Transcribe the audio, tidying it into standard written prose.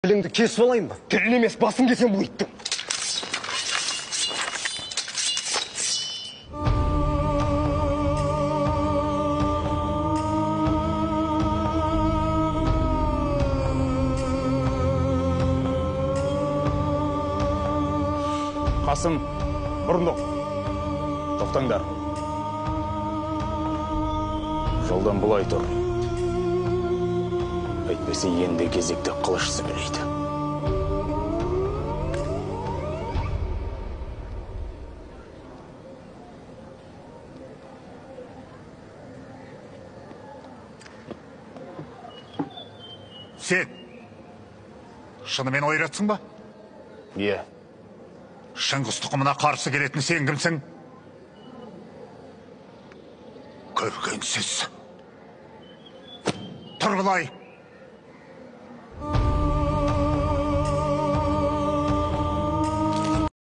Тіліңді кесіп алайын ба? Тілін емес, басын кесем бұл иттің. Қасым, Бұрындық, тоқтаңдар. Жолдан былай тұр. Әйтпесе енді кезекті қылыш сібілейді. Сен шынымен ойратсың ба? Иә. Шыңғыс тұқымына қарсы келетін сен кімсің? Көргенсіз. Тұр былай.